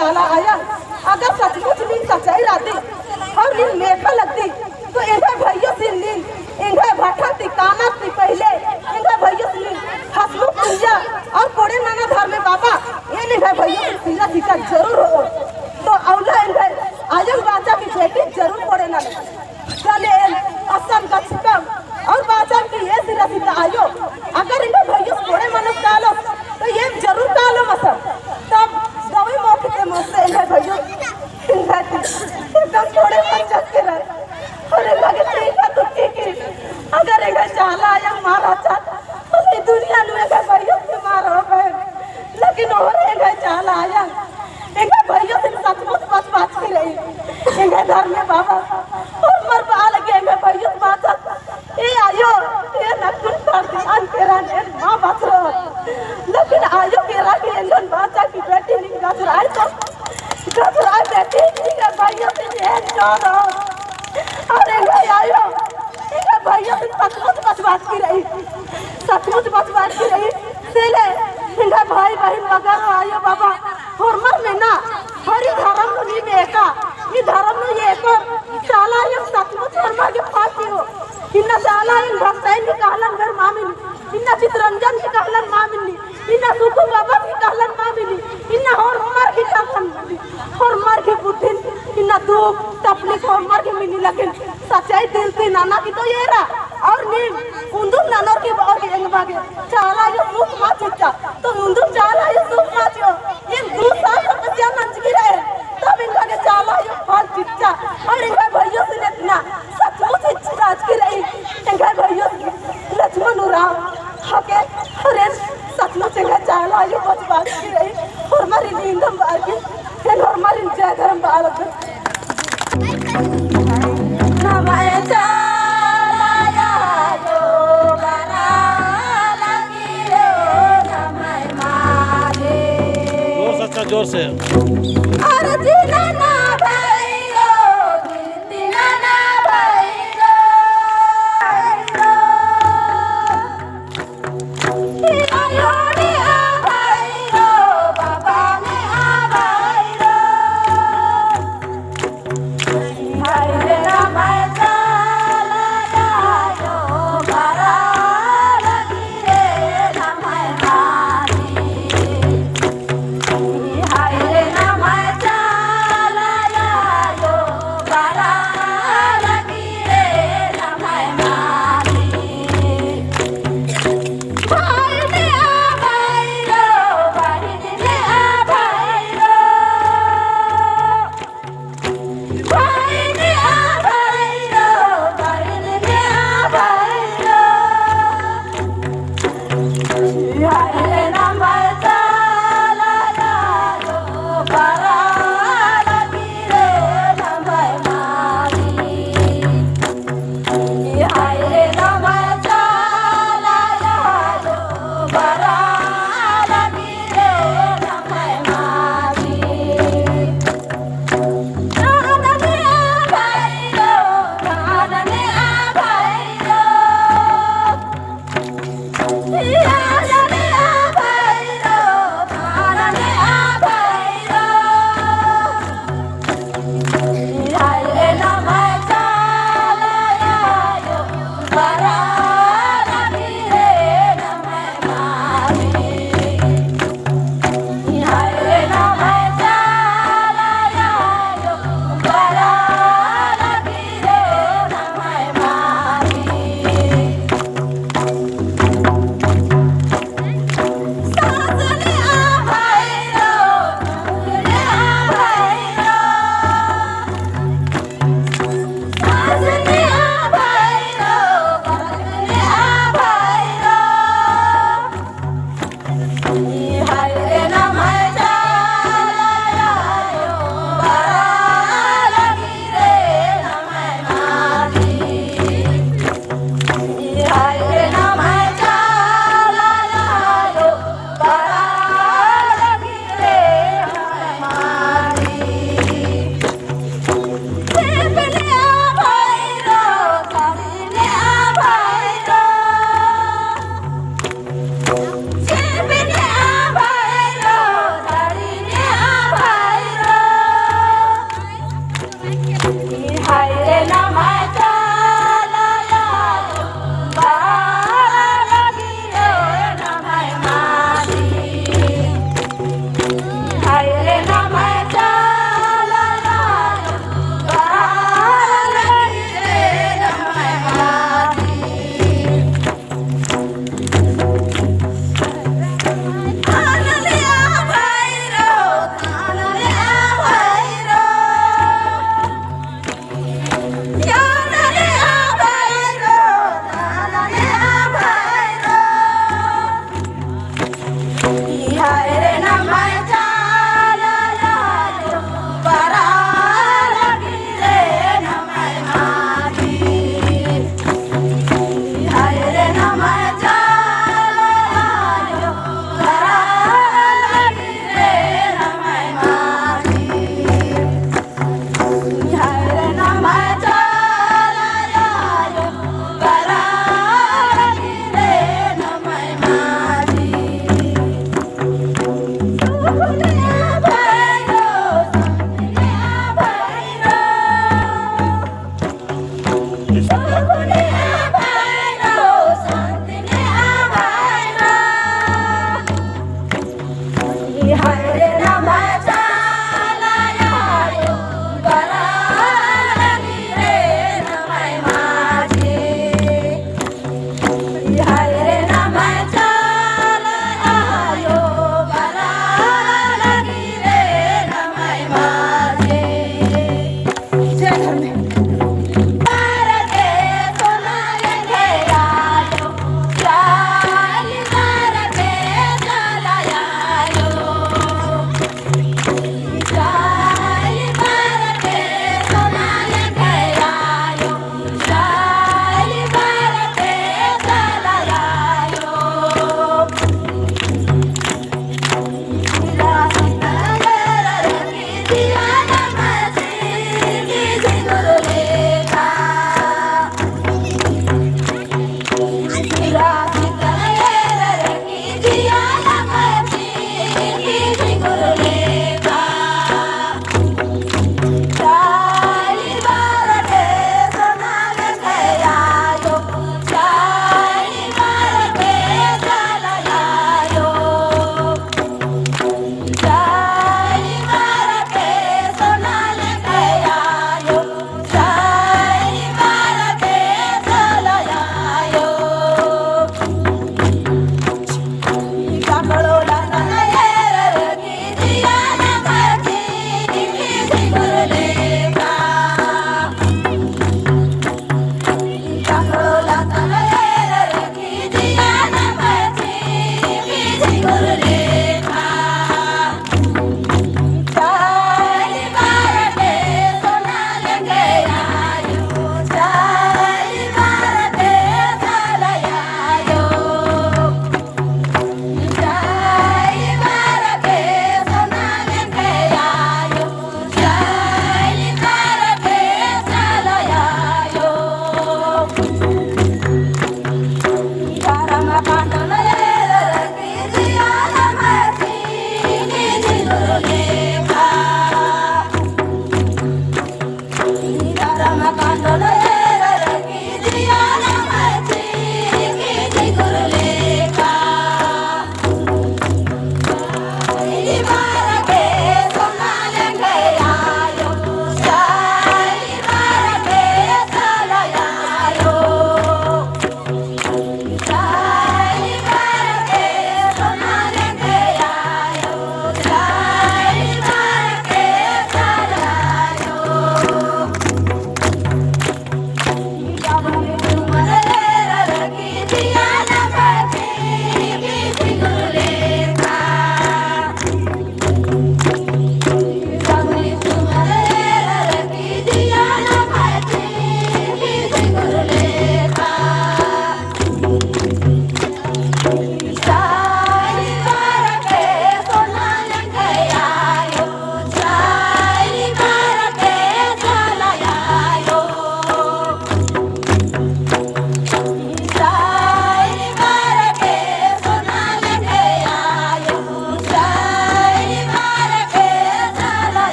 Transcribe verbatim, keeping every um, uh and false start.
चाला आयंग, अगर सचमुच नीन सच्चाई रअदी, और नीन मेखा लगदी, तो एंग्है भइयोसिन नीन, एंग्है भट्ठन ती काना ती पहिले, एंग्है भइयोसिन नीन, हसमुख कुइया और कोड़े नना धर्मे बाबा, एन एंग्है भइयोसिन सिरा सिक्का जरूर होओ। तो अउला एंग्है आयंग बाचा की बेटी जरूर कोड़े नना। चले एन असन गच्छकम और बाचम की ए सिरा सिक्का आयो, अगर एंग्है भइयोस कोड़े मनोस कालोस, तो एम जरूर कालोम असन। तब दवाई मोखे ते मोसे एंग्है भइयोस, एंग्है ती, एकदम कोड़े मंजस केरा। और एंगा गे ठीक है तो ठीक है। अगर एंग्है चाला आयंग मल रहचा, ई दुनिया नू एंग्है भइयोस ती मल रओ बहिन। लेकिन होरमर एंग्है चाला आयंग, एंग्है भइयोसिन सचमुच बचबाचकी रई। एंग्है धर्मे बाबा, होरमर बआ लगी एंग्है भइयोस बाचस, ए आयो, एन अक्कुन कर दियान केरन, एन मल बछरओन। लेकिन आयो केरा की एंगन बाचा की बेटी नीन बछरआ तो, बछरआ बेटी नीन भइयोसिन एन चोरो। और एंग्है आयो, एंग्है भइयोसिन सचमुच बचबाचकी रई, सचमुच बचबाचकी रई। से ले एंग्है भाई बहिन बगर आयो बाबा, होरमर मेना, हर ई धरम नू नीम एका, ई धरम नू एकोर, चाला आयो सचमुच होरमर गे फल चिओ। इन्ना चाला आयो भक्तइन की कहलन बेर मल मिनी, इन्ना चितरंजन की कहलन मल मिनी, इन्ना सुखु बाबा की कहलन मल मिनी, इन्ना होरमर की कहलन मिनी। होरमर की बुद्धिन इन्ना दुख तकलीफ होरमर की मिनी, लेकिन सच्चाई दिल ती नना की तो एरा। और नीम उन्दुल ननोर की बओर की एंगमा गे चाला आयो सुख मल चिच्चा, तो उन्दुल चाला आयो सुख मल चिओ। एन दू साल तपस्या नंजकी रई, तब एंगा गे चाला आयो फल चिच्चा। और एंग्है भइयोसिन इतना सचमुच इच्छा राजकी रई, एंग्है भइयोसिन लक्ष्मण उराँव हके, और एन सचमुच एंग्है चाला आयो बचबाचकी रई, होरमारिन नींदम बअरकी, एन होरमारिन जय धर्म बआ लगदन। जोर से, अच्छा, जोर से।